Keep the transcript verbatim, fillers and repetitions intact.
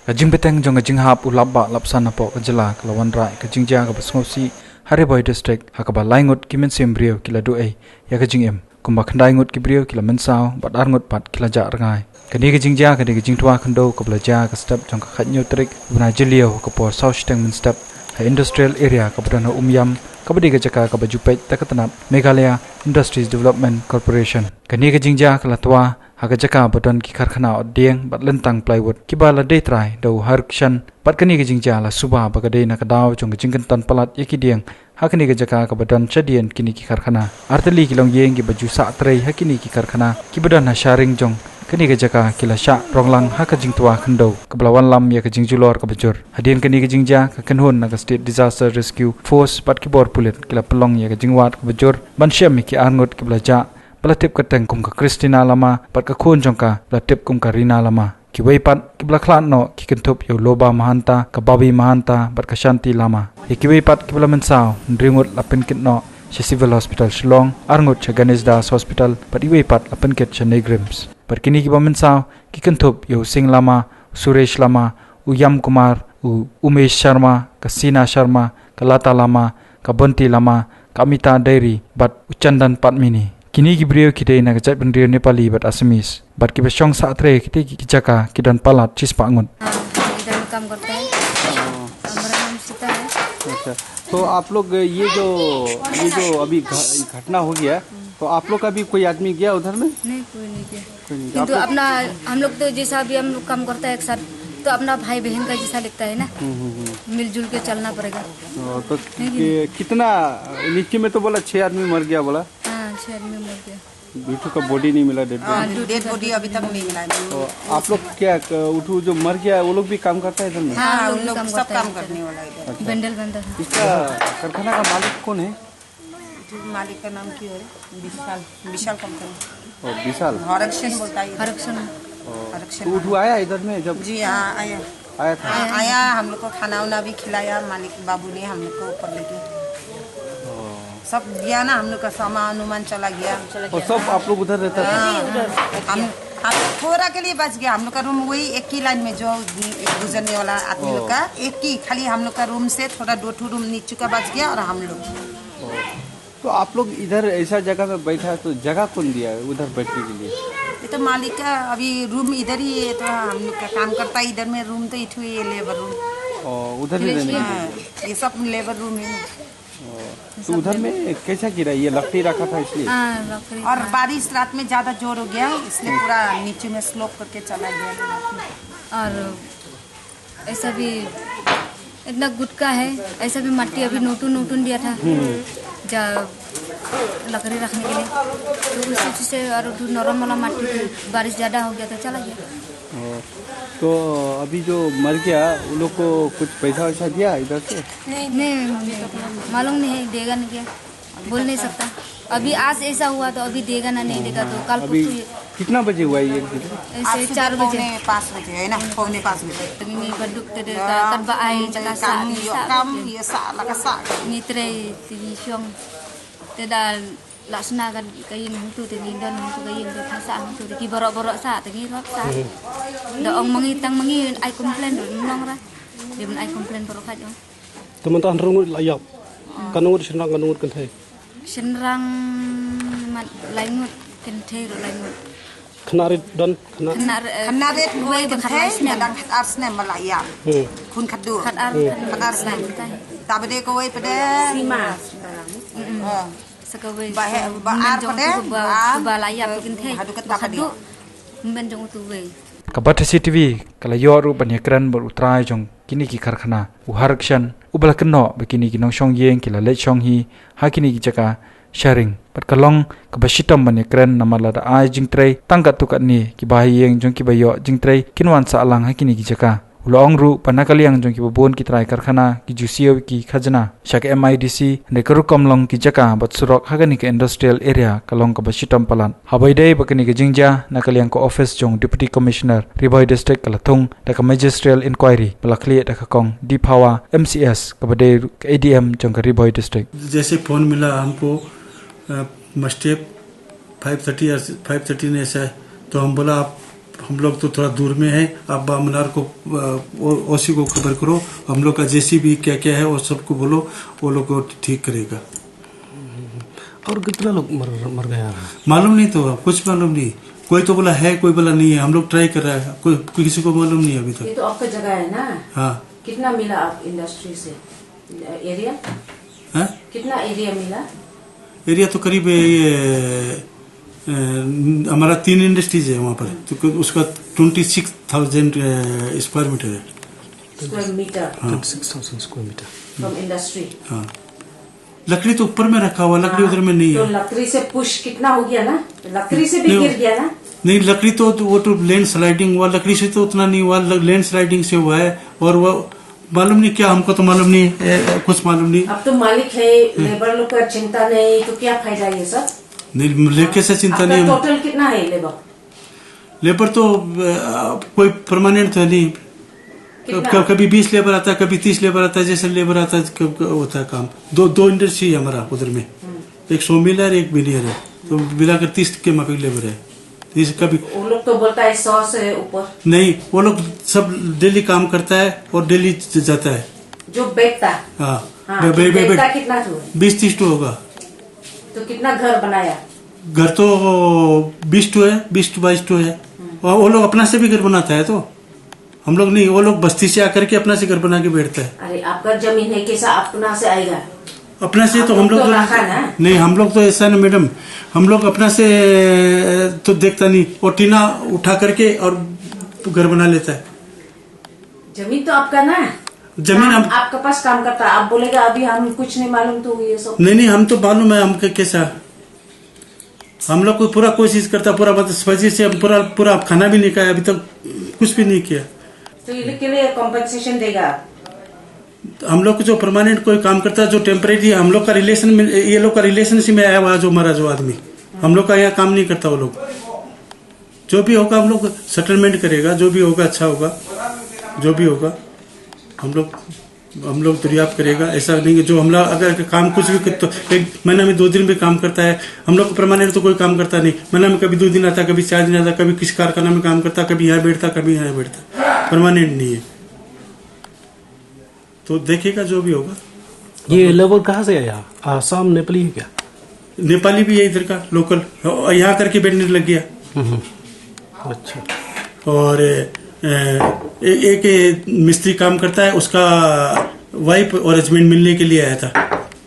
Ka jingbteng jong ka jinghap u lapbah lapsan hapoh ka jylla ka la wanrah ka jingjia kaba sngewsih ha Ri Bhoi District, ha kaba lai ngut ki mynsiem briew ki la duh ei ïa ka jingim, kumba khyndai ngut ki briew ki la mynsaw bad ar ngut pat ki la jah rngai. Kane ka jingjia ka dei ka jingtwa khyndew kaba la jia ka step jong ka khathynñiew tarik u bnai Jylliew ha ka por saw shiteng mynstep ha industrial area kaba don ha Umiam, kaba dei ka jaka kaba ju peit da ka tnat Meghalaya Industries Development Corporation. Kane ka jingjia ka la twa ha ka jaka ba don ki karkhana ot dieng bad lyntang plywood kiba la dei trai da u Harkshan, bad kane ka jingjia la suba ba ka dei na ka daw jong ka jingkynton palat ïa ki dieng ha kane ka jaka kaba don shadien kine ki karkhana. Artylli ki longïing kiba ju sah trei ha kine ki karkhana kiba don ha sharing jong kane ka jaka ki la shah ronglang ha ka jingtwa khyndew kaba la wanlam ïa ka jingjulor kaba jur. Hadien kane ka jingjia, ka kynhun na ka State Disaster Rescue Force bad ki bor pulit ki la pynlong ïa ka jingwad kaba jur ban shem ïa ki ar ngut kiba la jah, ba la tip kyrteng kum ka Christina Lama, bad ka khun jong ka ba la tip kum ka Rina Lama. Kiwei pat kiba la khlad noh ki kynthup ïa u Loba Mahanta, ka Babi Mahanta bad ka Shanti Lama. Ïa kiwei pat kiba la mynsaw, hynriew ngut la pynkit noh sha Civil Hospital Shillong, ar ngut sha Ganesh Das Hospital bad iwei pat la pynkit sha NEIGRIHMS. Bad kine kiba mynsaw ki kynthup ïa u Singh Lama, u Suresh Lama, u Yam Kumar, u Umesh Sharma, ka Sina Sharma, ka Lata Lama, ka Bonti Lama, ka Amita Dairy bad u Chandan Padmini. Kine ki briew ki dei na ka jaitbynriew Nepali bad Assamese, bad kiba shong sah trei ha kite ki jaka ki don palat shispah ngut. हाँ, इधर में काम करता है। हमारा नाम सीता है। अच्छा, तो आप लोग ये जो, ये जो अभी घ-, घटना हो गया, तो आप लोग का भी कोई आदमी गया उधर में? नहीं, कोई नहीं गया। कोई नहीं गया। आप किंतु लोग अपना, हम लोग तो जैसा अभी हम लोग काम करता है एक साथ, तो अपना भाई बहन का जैसा लगता है ना, हम्म, हम्म, हम्म। मिलजुल के चलना पड़ेगा। ओ, तो नहीं, कि-, कितना, नीचे में तो बोला छह आदमी मर गया बोला। हाँ, छह आदमी मर गया। बिट्टू का बॉडी नहीं मिला, डेड बॉडी। हाँ, डेड बॉडी अभी तक नहीं मिला है। तो आप लोग क्या, क-, उठू जो मर गया, वो लोग भी काम करता है इधर में? हाँ, हाँ, उन लोग सब काम करने वाला है इधर। अच्छा। Bundle bundle. इसका कारखाना का मालिक कौन है? जो मालिक का नाम क्या है? विशाल, विशाल कंपनी। ओ, विशाल। हरक्षण बोलता है इधर। हरक्षण। ओ, हरक्षण। तो उठू आया इधर में जब? जी हाँ, आया। आया था? हाँ, आया, हम लोग को खाना वाना भी खिलाया मालिक बाबू ने हम लोग को ऊपर लेके। ओ। सब गया ना, हम लोग का सामान उमान चला गया। और सब आप लोग उधर रहता था? हाँ, हम, हम लोग थोड़ा के लिए बच गया। हम लोग का रूम वही एक ही लाइन में जो एक गुजरने वाला आदमी लोग का, ओ। एक ही, खाली हम लोग का रूम से थोड़ा दो ठो रूम नीचे का बच गया और हम लोग। ओ। तो आप लोग इधर ऐसा जगह में बैठा है, तो जगह कौन दिया है उधर बैठने के लिए? ये तो मालिक का अभी रूम इधर ही है, तो हम लोग का काम करता है इधर में, रूम तो इठू ही है, लेबर रूम। ओ, उधर ही रहने के लिए? हाँ, ये सब लेबर रूम है। ओ, तो उधर में कैसा गिरा? ये लकड़ी रखा था इसलिए? हाँ, लकड़ी और था। बारिश रात में ज्यादा जोर हो गया, इसलिए पूरा नीचे में स्लोप करके चला गया। और ऐसा भी इतना गुटका है, ऐसा भी मट्टी अभी नोटू नोटू दिया था, जा लकड़ी रखने के लिए, तो उसी चीज से और उठू नरम वाला मट्टी थी, बारिश ज्यादा हो गया तो चला गया। ओ, तो अभी जो मर गया, उन लोग को कुछ पैसा वैसा दिया इधर से? नहीं, नहीं, मालूम नहीं है, देगा नहीं क्या, बोल नहीं सकता। अभी आज ऐसा हुआ तो अभी देगा ना नहीं देगा, तो कल अभी परसों ये कितना बजे हुआ ये? ऐसे आज सुबह चार बजे। पौने पाँच बजे है ना, पौने पाँच बजे। Te ngi ba duk te de ka kat ba ai jaka sa kam ngi yo sa kam ye sa la ka sa. Ngi trei te ngi shong te da la sna ka ïing hangtu te ngi don hangtu ka ïing te sa hangtu te ki baroh baroh sa te ngi rot sa. Da ong ma ngi tang ma ngi ai complain ro nong ra. Te ban ai complain baroh ka jong. Te mynta hynriew ngut la ïap. Katno ngut shynrang, katno ngut kynthei? Shynrang mat lai ngut, kynthei ruh lai ngut. Khynnah rit don, khynnah. Khynnah rit, khynnah rit wei ba khatar snem. Dang khatar snem ba la ïap. Hmm. Khun khatduh. Khatar, hmm, khatar snem. Ta ba dei kawei pat de. Sima. Hmm. Sa kawei. Ba he, ba ar pat de. Ba, ba la ïap kynthei. Haduh kata ba khatduh. Mben jong utu wei. Ka Batesi T V ka la ïoh ruh ban ïakren bad u trai jong kine ki karkhana, u Harkshan, uba la kynnoh ba kine ki nongshong ïing ki la leit shong hi ha kine ki jaka sharing. Bad ka long kaba shitom ban ïakren namar lada ai jingtrei tang katto katne, ki bahaïing jong kiba ïoh jingtrei kin wan sah lang ha kine ki jaka. U la ong ruh ba na ka liang jong kiba bun ki trai karkhana ki ju siew ki khajna sha ka M I D C, hynrei ka rukom long ki jaka bad surok ha kane ka industrial area ka long kaba shitom palat. Haba ïadei bad kane ka jingjia, na ka liang ka office jong Deputy Commissioner Ri Bhoi District ka la thung da ka magisterial inquiry ba la khlieh da ka Kong D Phawa, M C S, kaba dei ka A D M jong ka Ri Bhoi District. जैसे फ़ोन मिला हमको, अ, मस्टेप five thirty या five thirty ने ऐसा, तो हम बोला, "आप हम लोग तो थोड़ा दूर में है, आप बामनार को, अ, ओ-, ओसी को खबर करो, हम लोग का जेसीबी क्या क्या है, वो सबको बोलो, वो लोग को ठीक करेगा। और कितना लोग मर, मर गया है? मालूम नहीं तो, कुछ मालूम नहीं। कोई तो बोला है, कोई बोला नहीं है। हम लोग ट्राई कर रहा है, कोई, कोई किसी को मालूम नहीं है अभी तक। ये तो आपका जगह है ना? हाँ। कितना मिला आप इंडस्ट्री से? एरिया? हाँ? कितना एरिया मिला? एरिया तो करीब ये, अ, हमारा तीन इंडस्ट्रीज है वहाँ पर, तो उसका twenty six thousand square metre है। Square metre? हाँ। Twenty six thousand square metre. From industry? हाँ। लकड़ी तो ऊपर में रखा हुआ, लकड़ी हाँ, उधर में नहीं तो है। लकड़ी से पुश कितना हो गया ना, लकड़ी से भी नहीं, गिर गया ना। नहीं, लकड़ी तो, तो वो तो लैंड स्लाइडिंग हुआ, लकड़ी से तो उतना नहीं हुआ, लैंड स्लाइडिंग से हुआ है। और वो मालूम नहीं क्या, हमको तो मालूम नहीं, ए, कुछ मालूम नहीं। अब तो मालिक है, लेबर लोग का चिंता नहीं, तो क्या फायदा ये सब? नहीं, लेके से चिंता आपका नहीं हम टोटल कितना है लेबर? लेबर तो, अ, कोई परमानेंट तो नहीं। कितना? क-, कभी बीस लेबर आता है, कभी तीस लेबर आता है, जैसे लेबर आता है, क-, क-, होता है काम। दो, दो इंडस्ट्री है हमारा उधर में। हम्म। एक सॉ मिल है और एक बिलियर है, तो मिलाकर तीस के माफिक लेबर है। तो इस कभी वो लोग तो बोलता है सौ से ऊपर। नहीं, वो लोग सब डेली काम करता है और डेली ज-, जाता है। जो बेचता है? हाँ। हाँ, बे-, बे-, बे-, बेचता बे-, कितना ठो है? बीस तीस ठो होगा। तो कितना घर बनाया? घर तो बीस ठो है, बीस टू बाईस ठो है। हम्म। और वो लोग अपना से भी घर बनाता है, तो हम लोग नहीं, वो लोग बस्ती से आकर के अपना से घर बना के बैठता है। अरे, आपका जमीन है, कैसा अपना से आएगा? अपना से तो आप हम लोग तो तो रखा ना। नहीं, हम लोग तो ऐसा नहीं मैडम, हम लोग अपना से तो देखता नहीं, वो टीना उठा करके और घर बना लेता है। जमीन तो आपका ना। जमीन काम, हम आपके पास काम करता, आप बोलेगा अभी हम कुछ नहीं मालूम, तो ये सब। नहीं, नहीं, हम तो मालूम है हमको कैसा। हम लोग को पूरा कोशिश करता, पूरा मतलब फजीर से हम पूरा, पूरा खाना भी नहीं खाया, अभी तक कुछ भी नहीं किया। तो ये लोग के लिए कॉम्पेंसेशन देगा? हम लोग को जो परमानेंट कोई काम करता है, जो टेम्परेरी, हम लोग का रिलेशन में, ये लोग का रिलेशनशिप में आया हुआ जो हमारा जो आदमी, हम लोग का यहाँ काम नहीं करता वो लोग। जो भी होगा हम लोग सेटलमेंट करेगा, जो भी होगा अच्छा होगा, जो भी होगा हम लोग, हम लोग दरियाफ्त करेगा। ऐसा नहीं कि जो हमला अगर काम कुछ भी तो एक महीना में दो दिन भी काम करता है, हम लोग को परमानेंट तो कोई काम करता नहीं। महीना में कभी दो दिन आता, कभी चार दिन आता, कभी किसी कारखाना में काम करता, कभी यहाँ बैठता, कभी यहाँ बैठता, परमानेंट नहीं है। तो देखिएगा जो भी होगा। ये लेबर कहाँ से आया? आसाम, नेपाली है क्या? नेपाली भी है इधर का, लोकल, और यहाँ करके बैठने लग गया। हम्म। अच्छा। और ए, ए, एक मिस्त्री काम करता है, उसका वाइफ और हस्बैंड मिलने के लिए आया था।